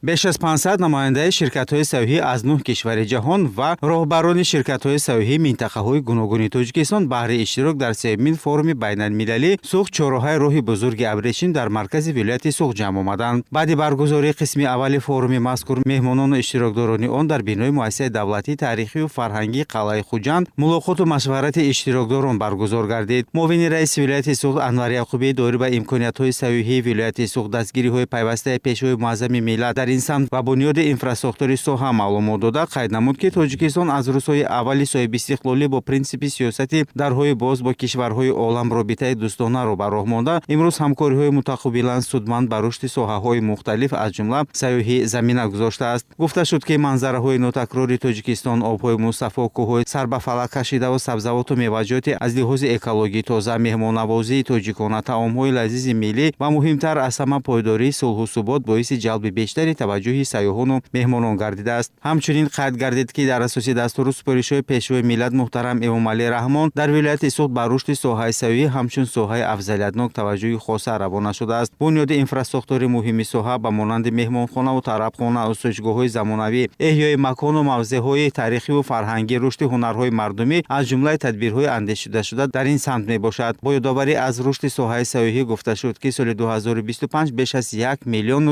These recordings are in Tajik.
Беш аз 500 намояндаи ширкатҳои сайёҳӣ аз нӯҳ кишвари ҷаҳон ва роҳбарони ширкатҳои сайёҳии минтақаҳои гуногуни Тоҷикистон баҳри иштирок дар сеюмин форуми байналмилалӣ «Суғд: чорроҳаи роҳи бузурги абрешим» дар маркази вилояти Суғд ҷамъ омаданд. Баъди баргузории қисми аввали форуми мазкур, меҳмонону иштирокдорони он дар бинои Муассисаи давлатии таърихию фарҳангии қалъаи Хуҷанд мулоқоту машварати иштирокдорон баргузор гардид. Муовини раиси вилояти Суғд Анвар Яқубӣ доир ба имкониятҳои сайёҳии вилояти Суғд, дастгириҳои пайвастаи Пешвои муаззами миллат дар ин самт ва бунёди инфрасохтори соҳа маълумот дода, қайд намуд, ки Тоҷикистон аз рӯзҳои аввали соҳибистиқлолӣ бо принсипи сиёсати дарҳои боз бо кишварҳои олам робитаи дӯстонаро ба роҳ монда, имрӯз ҳамкориҳои мутақобилан судманд ба рушди соҳаҳои мухталиф, аз ҷумла сайёҳӣ, замина гузоштааст. Гуфта шуд, ки манзараҳои нотакрори Тоҷикистон, обҳои мусаффо, кӯҳҳои сарбафалак кашидаву сабзавоту меваҷоти аз лиҳози экологӣ тоза, меҳмоннавозии тоҷикона, таомҳои лазизи миллӣ ва, муҳимтар аз ҳама, пойдории сулҳу субот боиси ҷалби бештари таваҷҷӯҳи сайёҳону меҳмонон гардидааст. Ҳамчунин қайд гардид, ки дар асоси дастуру супоришҳои Пешвои миллат муҳтарам Эмомалӣ Раҳмон дар вилояти Суғд ба рушди соҳаи сайёҳӣ ҳамчун соҳаи афзалиятнок таваҷҷӯҳи хоса равона шудааст. Бунёди инфрасохтори муҳими соҳа, ба монанди меҳмонхонаву тарабхона, осоишгоҳҳои замонавӣ, эҳёи макону мавзеъҳои таърихиву фарҳангӣ, рушди ҳунарҳои мардумӣ аз ҷумлаи тадбирҳои андешидашуда дар ин самт мебошад. Бо ёдоварӣ аз рушди соҳаи сайёҳӣ гуфта шуд, ки соли 2025 беш аз 1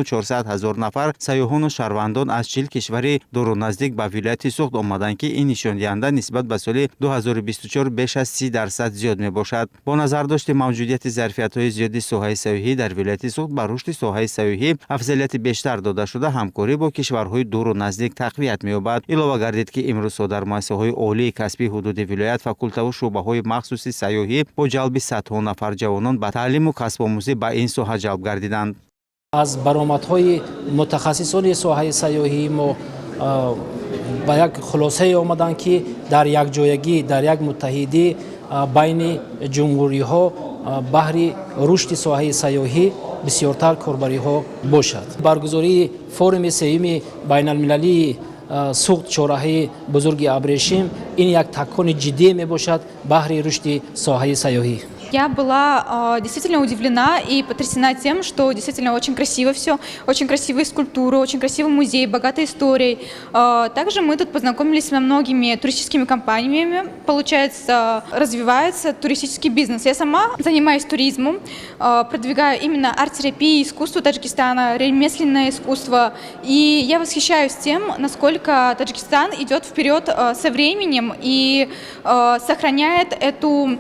400 000 нафар сайёҳону шаҳрвандон аз 40 кишвари дуру наздик ба вилояти Суғд омаданд, ки ин нишондиҳанда нисбат ба соли 2024 беш аз 30% зиёд мебошад. Бо назардошти мавҷудияти зарфиятҳои зиёди соҳаи сайёҳӣ дар вилояти Суғд, ба рушди соҳаи сайёҳӣ афзалияти бештар дода шуда, ҳамкорӣ бо кишварҳои дуру наздик тақвият меёбад. Илова гардид, ки имрӯзҳо дар муассисаҳои олии касбии ҳудуди вилоят факултаву шӯъбаҳои махсуси сайёҳӣ бо ҷалби садҳо нафар ҷавонон ба таълиму касбомӯзӣ ба ин соҳа ҷалб гардиданд. Аз баромадҳои мутахассисони соҳаи сайёҳии мо ба як хулосае омаданд, ки дар якҷоягӣ, дар як муттаҳидӣ байни ҷумҳуриҳо баҳри рушди соҳаи сайёҳӣ бисёртар корбариҳо бошад. Баргузории форуми сеюми байналмилалии «Суғд: чорраҳаи бузурги абрешим» ин як такони ҷиддие мебошад баҳри рушди соҳаи сайёҳӣ. Я была действительно удивлена и потрясена тем, что действительно очень красиво все, очень красивые скульптуры, очень красивый музей, богатая историей. Также мы тут познакомились со многими туристическими компаниями. Получается, развивается туристический бизнес. Я сама занимаюсь туризмом, продвигаю именно арт-терапию, искусство Таджикистана, ремесленное искусство. И я восхищаюсь тем, насколько Таджикистан идет вперед со временем и сохраняет эту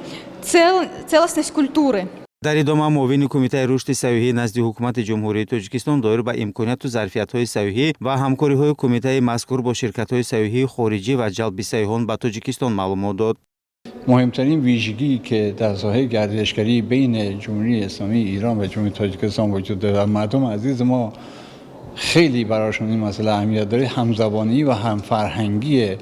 целостность культуры. Дар идома муовини Кумитаи рушди сайёҳӣ назди Ҳукумати Ҷумҳурии Тоҷикистон доир ба имконияту зарфиятҳои сайёҳӣ ва ҳамкориҳои кумитаи мазкур бо ширкатҳои сайёҳии хориҷӣ ва ҷалби сайёҳон ба Тоҷикистон маълумот дод. مهمترین ویژگی که در ساحه گردشگری بین جمهوری اسلامی ایران و جمهوری تاجیکستان وجود داره و مردم عزیز ما خیلی براشون این مسئله اهمیت داره، همزبانی و همفرهنگی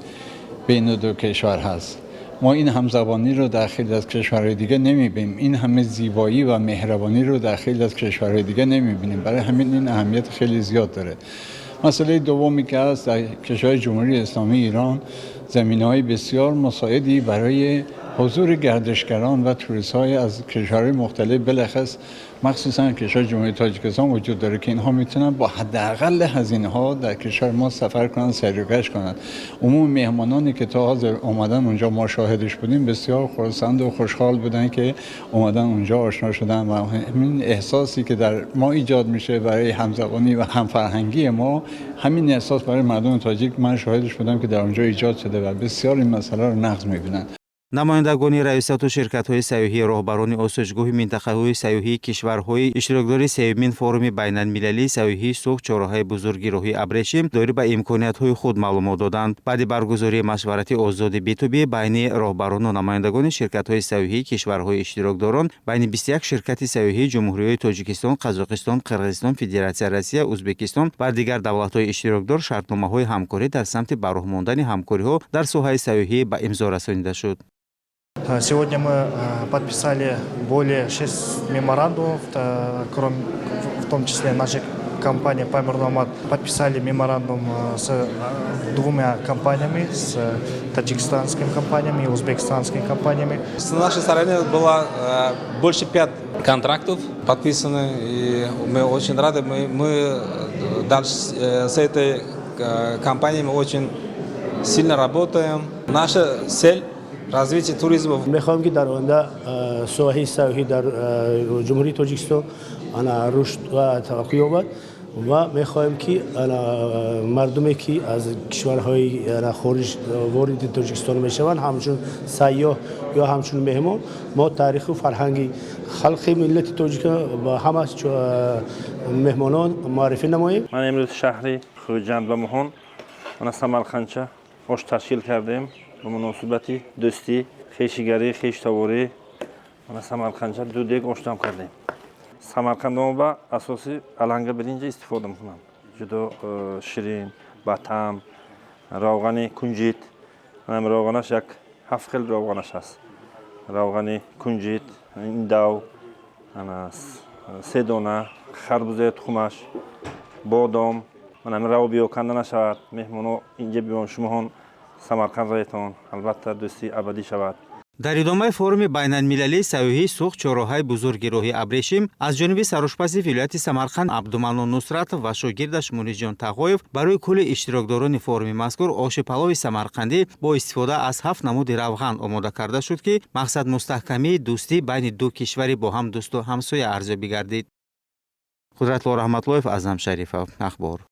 بین دو کشور هست. ما این همزبانی رو در خیلی از کشورهای دیگه نمیبینیم. این همه زیبایی و مهربانی رو در خیلی از کشورهای دیگه نمیبینیم. برای همین این اهمیت خیلی زیاد داره. مسئله دومی که هست، در کشور جمهوری اسلامی ایران زمینه های بسیار مساعدی برای حضور گردشگران و توریست های از کشورهای مختلف، بالاخص مخصوصا کشور جمهوری تاجیکستان وجود داره که اینها میتونن با حداقل هزینه ها در کشور ما سفر کنن، سیر و گشت کنن. عموم مهمانانی که تا حاضر اومدن اونجا، ما شاهدش بودیم، بسیار خرسند و خوشحال بودن که اومدن اونجا آشنا شدن و همین احساسی که در ما ایجاد میشه برای همزبانی و همفرهنگی ما، همین احساس برای مردم تاجیک من شاهدش بودم که در اونجا ایجاد شده و بسیار این مسئله رو نغز میبینن. Намояндагони раёсату ширкатҳои сайёҳӣ, роҳбарони осоишгоҳи минтақаҳои сайёҳии кишварҳои иштирокдори сеюмин форуми байналмилалии сайёҳии «Суғд: чорроҳаи бузурги роҳи абрешим» доир ба имкониятҳои худ маълумот доданд. Баъди баргузории машварати озоди B2B байни роҳбарону намояндагони ширкатҳои сайёҳии кишварҳои иштирокдорон байни 21 ширкати сайёҳии ҷумҳуриҳои Тоҷикистон, Қазоқистон, Қирғизистон, Федератсияи Россия, Ӯзбекистон ва дигар давлатҳои иштирокдор шартномаҳои ҳамкорӣ дар самти ба роҳ мондани ҳамкориҳо дар соҳаи сайёҳӣ ба имзо расонида шуд. Сегодня мы подписали более 6 меморандумов, в том числе наша компания Pamir Nomad подписали меморандум с двумя компаниями, с таджикистанскими компаниями и узбекистанскими компаниями. С нашей стороны было больше пять контрактов подписаны, и мы очень рады. Мы Дальше с этой компанией мы очень сильно работаем. Наша цель – развитие туризма. Мехоҳем, ки дар оянда соҳаи сайёҳӣ дар Ҷумҳурии Тоҷикистон ана рушд ва тараққӣ ёбад ва мехоҳем, ки мардуме, ки аз кишварҳои хориҷ вориди Тоҷикистон мешаванд, ҳамчун сайёҳ ё ҳамчун меҳмон, мо таъриху фарҳанги халқи миллати тоҷика ба ҳама меҳмонон муаррифӣ намоем. Ман имрӯз шаҳри Хуҷанд ба меҳмон мана Самарқандча ош ташкил кардем ба муносибати дӯстӣ, хешигарӣ, хештаворӣ. Мана Самарқандча ду дег ош дам кардем. Самарқандомо ба асоси аланга биринҷа истифода мекунанд, ҷудо ширин, батаъм. Равғани кунҷит, равғанаш як ҳафт хел равғанаш ҳаст: равғани кунҷит, индав, се дона харбузаи тухмаш, бодом. Ман рав биё канда нашавад. Меҳмоно инҷа биён, шумоҳон Самарқанд раетон, албатта, дӯстӣ абадӣ шавад. Дар идомаи форуми байналмилалии сайёҳии Суғд чорроҳаи бузурги роҳи абрешим аз ҷониби сарошпази вилояти Самарқанд Абдуманнон Нусратов ва шогирдаш Мунисҷон Тағоев барои кулли иштирокдорони форуми мазкур оши палови самарқандӣ бо истифода аз ҳафт намуди равған омода карда шуд, ки мақсад мустаҳкамии дӯстӣ байни ду кишвари бо ҳам дӯсту ҳамсоя арзёбӣ гардид. Қудратло Раҳматлоев, Аъзам Шарифов, Ахбор.